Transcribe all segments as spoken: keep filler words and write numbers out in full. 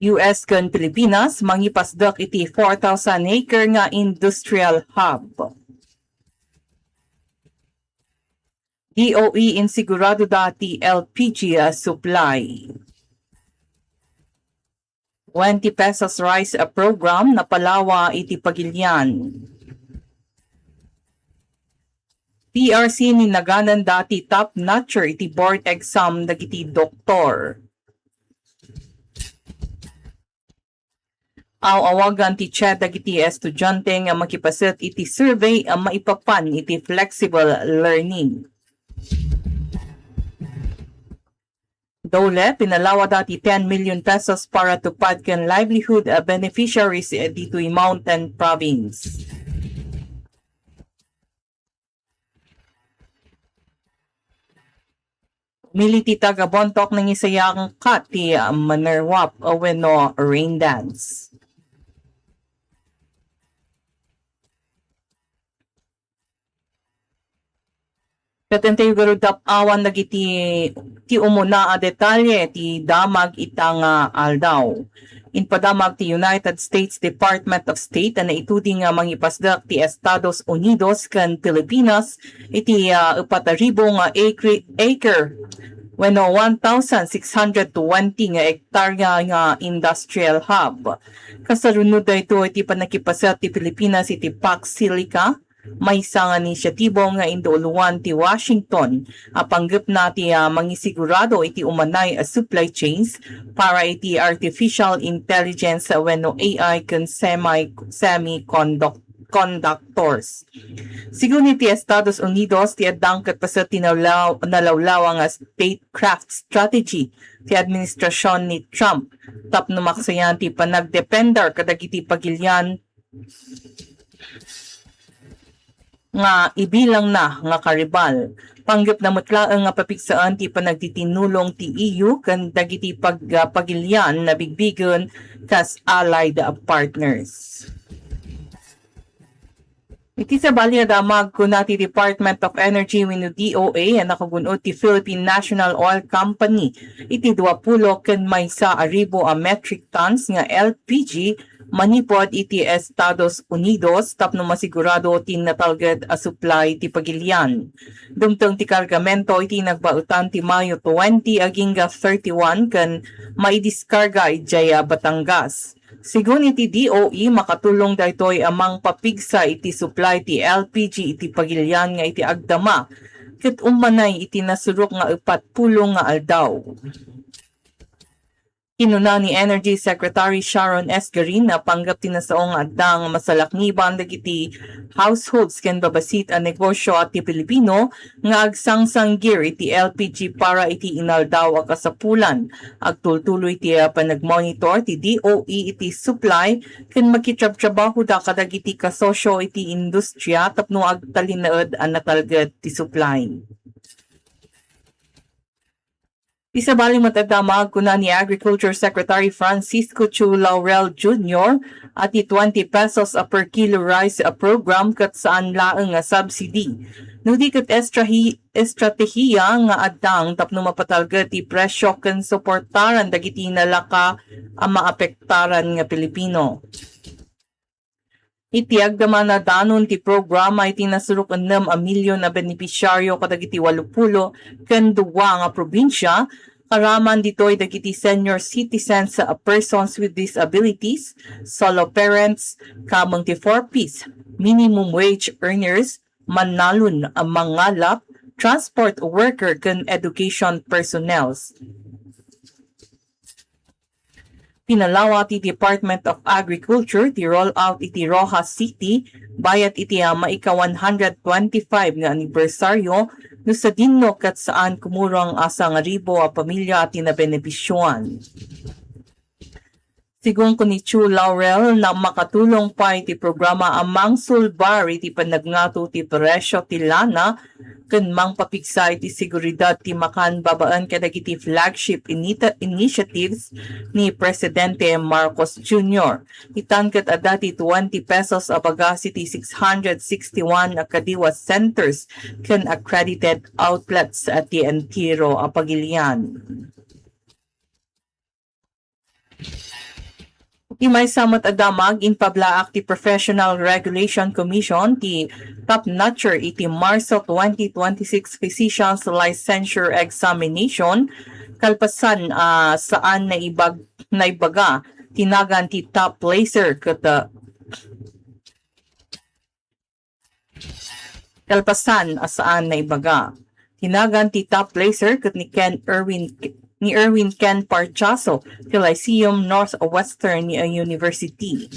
U S ken Pilipinas mangipasdek iti four thousand acre nga industrial hub. D O E insigurado da ti L P G a supply. Twenty pesos rice a program napalawa iti Pagilian. P R C ninaganan dati top notcher iti board exam dagiti doktor. Aw-awagan ti CHED dagiti estudiante nga makipaset iti survey a maipapan iti flexible learning. DOLE, pinalawada ti ten million pesos para TUPAD ken livelihood, uh, beneficiaries, uh, ditoy Mountain Province. Pumili ti taga-Bontoc nangisayangka ti, uh, Manerwap, uh, wenno rain dance. Ket intayo garud tap-awan dagiti ti umuna a detalye ti damag ita nga aldaw. Impadamag ti United States Department of State a naitudi nga mangipasdek ti Estados Unidos ken Pilipinas iti, ah, upat a ribu nga acre, acre wenno one thousand six hundred twenty nga hektarya nga industrial hub. Kasarunod daytoy ti pannakipasdek ti Pilipinas iti Pax Silica, maysa nga inisyatibo nga induuluan ti Washington a panggepna ti, ah, mangisigurado iti umanay a supply chains para iti artificial intelligence wenno A I ken semi-, semiconduc-, conductors. Sigun iti Estados Unidos, ti addang ket paset ti nalaw-, nalawlawa nga statecraft strategy ti administrasyon ni Trump tapno maksayan ti panagdepender kadagiti pagilian nga ibilangna nga karibal. Panggepna met laeng nga papigsaan ti panagtitinulong ti E U ken dagiti pag-, pagilian a bigbigen kas allied partners. Iti sabali a damag, kuna ti Department of Energy wenno D O E a nakagun-od ti Philippine National Oil Company iti duapulo ken maysa a ribu a metric tons nga L P G manipud iti Estados Unidos tapno masigurado ti natalged a supply ti pagilian. Dumteng ti kargamento iti nagbaetan ti Mayo twenty agingga thirty-one ken maidiskarga idiay Batangas. Sigun iti D O E, makatulong daytoy a mangpapigsa iti supply ti L P G iti pagilian nga iti agdama ket ummanay iti nasurok nga upat pulo nga aldaw. Kinuna ni Energy Secretary Sharon S. Garin a panggep ti nasao nga addang masalakniban dagiti households ken babasit a negosyo a ti Pilipino nga agsangsanggir iti L P G para iti inaldaw a kasapulan. Agtultuloy ti, ah, panagmonitor ti D O E iti supply ken makitrabtrabahoda kadagiti kasosyo iti industriya tapno agtalinaed a natalged ti supply. Isabali met a damag, kuna ni Agriculture Secretary Francisco Chu Laurel Junior a ti twenty pesos a per kilo rice a program ket saan laeng nga subsidy. No di ket estrahi-, estratehiya nga addang tapno mapatalged ti presyo ken suportaran dagiti nalaka a maapektaran nga Pilipino. Iti agdama na danon ti programa iti nasurok ennem a milyon a benepisyaryo kadagiti walo pulo ken dua nga probinsia, karaman ditoy dagiti senior citizens, persons with disabilities, solo parents, kameng ti four Ps, minimum wage earners, mannalon a mangalap, transport worker, ken education personnels. Pinalawa ti Department of Agriculture ti rollout iti Roxas City bayat iti, ah, maika one hundred twenty-five nga anibersaryo no sadino ket saan kumurang a sangaribu a pamilya ti nabenepisioan. Sigun ni Chu Laurel na makatulong pay ti programa a mangsulbar iti panagngato ti presyo ti lana ken mangpapigsa iti seguridad ti makan babaen kadagiti flagship inita-, initiatives ni Presidente Marcos Junior. Itan ket adda ti twenty pesos a bagas iti six hundred sixty-one a kadiwa centers ken accredited outlets a ti entero a pagilian. Ti maysa met a damag, impablaak ti Professional Regulation Commission ti top notcher iti Marso twenty twenty-six Physicians Licensure Examination, kalpasan a saan naibag-, naibaga ti nagan ti top placer ket, ah, Kalpasan a saan naibaga ti nagan ti top placer ket ni Ken Erwin, ni Erwin Ken Parchaso ti Lyceum Northwestern University.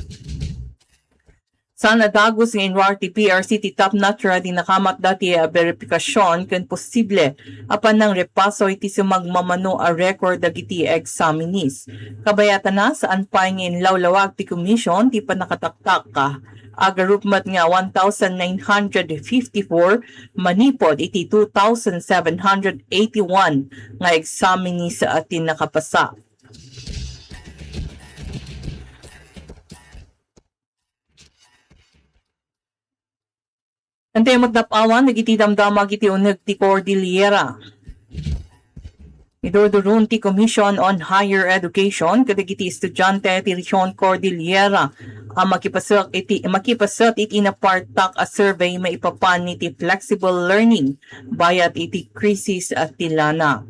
Saan a dagus nga inruar ti P R C ti top notcher a di nakamatda ti, ah, beripikasyon ken posible a panangrepaso iti sumagmamano a record dagiti examinees. Kabayatana, saan pay nga inlawlawag ti komisyon ti pannakataktak, ah, agarup met nga one thousand nine hundred fifty-four manipud iti two thousand seven hundred eighty-one nga examinees a ti nakapasa. Intayo met dap-awan dagiti damdamag iti uneg ti Cordillera. Idurduron ti Commission on Higher Education kadagiti estudiante ti Region Cordillera a makipaset iti, makipaset iti napartak a survey maipapan iti flexible learning bayat iti krisis a ti lana.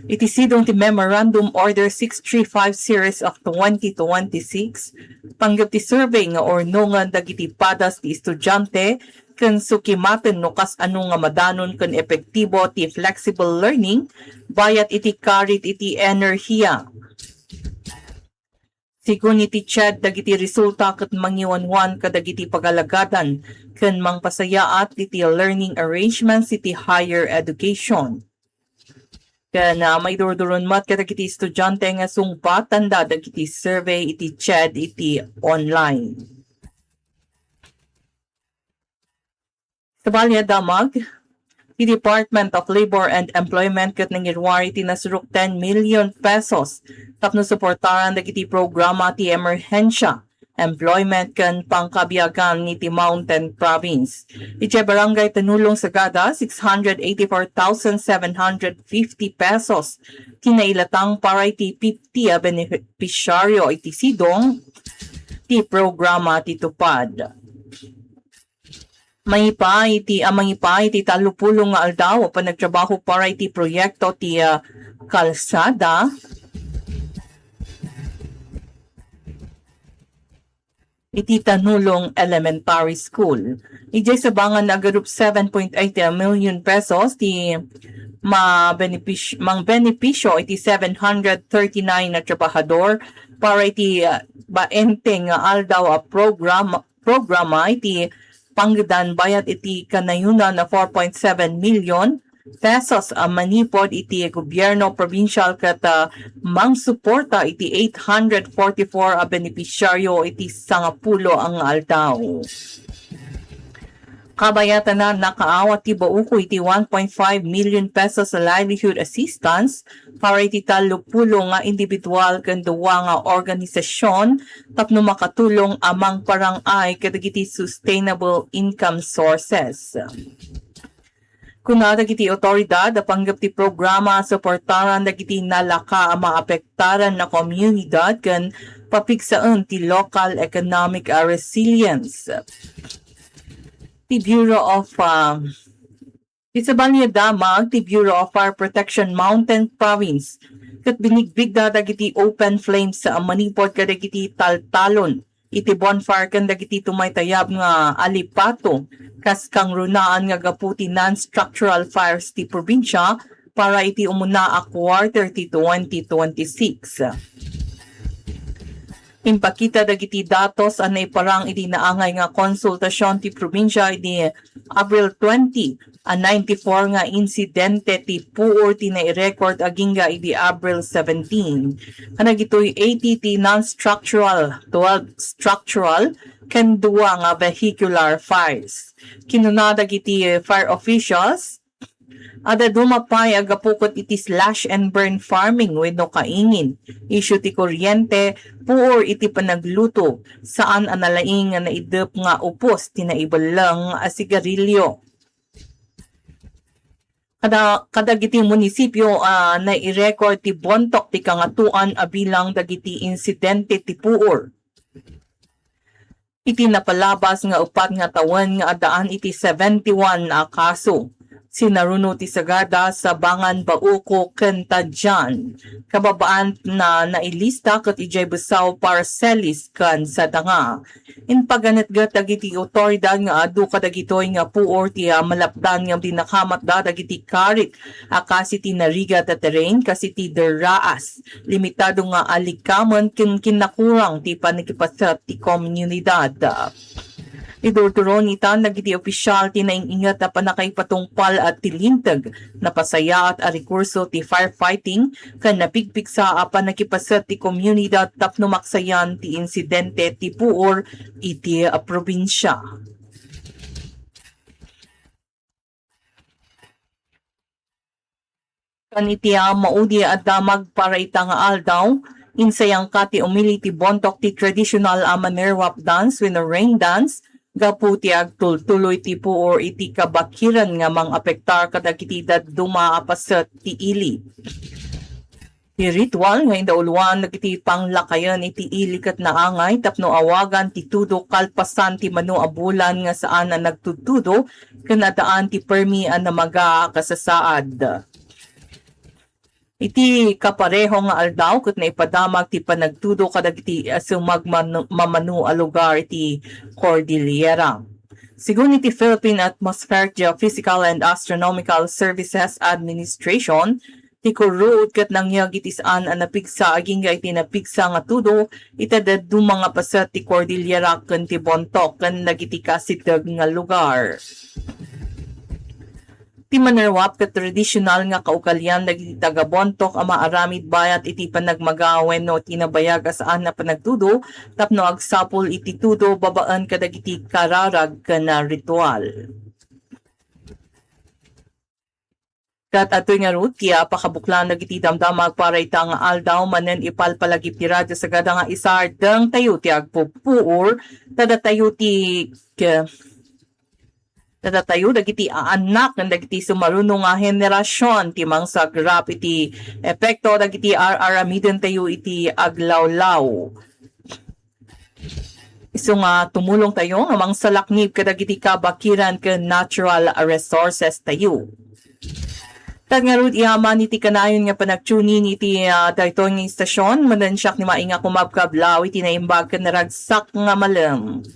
Iti sidong ti Memorandum Order six three five Series of twenty twenty-six, panggep ti survey nga urnongen dagiti padas ti estudiante ken sukimaten no kasano nga madanon ken epektibo ti flexible learning bayat iti karit iti enerhiya. Segun iti CHED, dagiti resulta ket mangiwanwan kadagiti pagalagadan ken mangpasayaat iti learning arrangements iti higher education. Ken, ah, maidurduron met kadagiti estudiante nga sungbatanda dagiti survey iti CHED iti online. Sabali a damag, ti Department of Labor and Employment ket nangiruar iti nasurok ten million pesos tapno suportaran dagiti programa ti emerhensia, employment ken pangkabiagan iti Mountain Province. Idiay Barangay Tanulong Sagada, six hundred eighty-four thousand seven hundred fifty pesos ti nailatang para iti fifty a benepisyaryo iti sidong ti programa ti TUPAD. Mangipaay iti, ah, mangipaay iti tallopulo nga aldaw a panagtrabaho para iti proyekto ti, ah, kalsada iti Tanulong Elementary School. Idiay sabangan, agarup seven point eight million pesos ti mabenepis-, mangbenepisyo iti seven hundred thirty-nine a trabahador para iti, ah, baente nga aldaw a program programa iti panggedan bayat iti kanayonan a four point seven million pesos a manipud iti gobierno probinsial ket, ah, mangsuporta iti eight hundred forty-four a benepisyaryo iti sangapulo a nga aldaw. Kabayatana, nakaawat ti bauko iti one point five million pesos a livelihood assistance para iti tallopulo nga individual ken dua nga organisasyon tapno makatulong a mangparang-ay kadagiti sustainable income sources. Kuna dagiti awtoridad a panggep ti programa a suportaran dagiti nalaka a maapektaran a komunidad ken papigsaen ti local economic a resilience. Ti Bureau of, ah, Ti sabali a damag ti Bureau of Fire Protection Mountain Province ket binigbigda dagiti open flames a manipud kadagiti taltalon iti bonfire ken dagiti tumaytayab nga alipato kas kangrunaan nga gapu ti non-structural fires ti probinsya para iti umuna a quarter ti twenty twenty-six. Impakita dagiti datos a naiparang iti naangay nga konsultasion ti probinsya idi Abril twenty, a ninety-four nga insidente ti puor ti nairecord agingga idi Abril seventeen. Kadagitoy eighty ti non-structural, twelve structural, ken dua nga vehicular fires. Kinuna dagiti fire officials, Adda duma pay a gapu ket iti slash and burn farming wenno kaingin, isyu ti kuryente, puor iti panagluto, saan a nalaing nga naidep nga upos ti naibelleng a sigarilyo. Kada-, kadagiti munisipio a nairecord ti bontok ti kangatoan a bilang dagiti insidente ti puor. Iti napalabas nga upat nga tawen nga addaan iti seventy-one a kaso, sinaruno ti sagada, Sabangan, Bauco ken Tadian. Kababaan na nailista ket idiay Besao, Parcelis ken Sadanga. Impaganetget dagiti awtoridad nga adu kadagitoy nga puor ti, ah, malapdan nga dinakamatda dagiti karit a kas iti narigat a terrain, kas iti deraas, limitado nga alikamen ken kinnakurang ti pannakipaset ti komunidad. Idurduron ita dagiti opisyal ti naing-inget a pannakaipatungpal a ti linteg, napasayaat a rekurso ti firefighting, ken napigpigsa a pannakipaset ti komunidad tapno maksayan ti insidente ti puor iti, ah, probinsia. Ken iti, ah, maudi a damag para ita nga aldaw, insayangka ti umili ti Bontoc ti traditional a Manerwap dance wenno rain dance gapu ti agtultuloy ti puor iti kabakiran nga mangapektar kadagiti dadduma a paset ti ili. Ti ritual nga indauloan dagiti panglakayen iti ili ket naangay tapno awagan ti tudo kalpasan ti mano a bulan nga saan a nagtudtudo ken addaan ti permi a namaga a kasasaad. Iti kapareho nga aldaw ket naipadamag ti panagtudo kadagiti, ah, sumagmamano a lugar iti Cordillera. Sigun iti Philippine Atmospheric Geophysical and Astronomical Services Administration, ti kurruod ket nangyeg iti saan a napigsa agingga iti napigsa nga tudo iti dadduma nga paset ti Cordillera ken ti Bontoc ken dagiti kaasiddeg nga lugar. Ti Manerwap ket tradisyonal nga kaugalian dagiti taga-Bontoc a maaramid bayat iti panagmaga wenno ti nabayag a saan a panagtudo tapno agsapul iti tudo babaen kadagiti kararag ken ritual. Ket adtoy ngarud ti, ah, pakabuklan dagiti damdamag para ita nga aldaw manen ipalpalagip ti Radyo Sagada nga isardengtayo ti agpuppuor, ta datayo ti, ke-, ta datayo dagiti aannak ken dagiti sumaruno nga henerasion ti mangsagrap iti epekto dagiti ar-aramidentayo iti aglawlaw. Isu nga tumulongtayo nga mangsalaknib kadagiti kabakiran ken natural resources tayo. Ket ngarud, amangan iti kanayon nga panagtune-in iti, ah, daytoy nga istasyon, manen siak ni Mai nga kumabkablaw iti naimbag ken naragsak nga malem.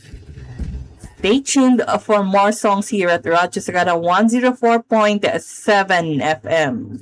Stay tuned for more songs here at Radyo Sagada one zero four point seven F M.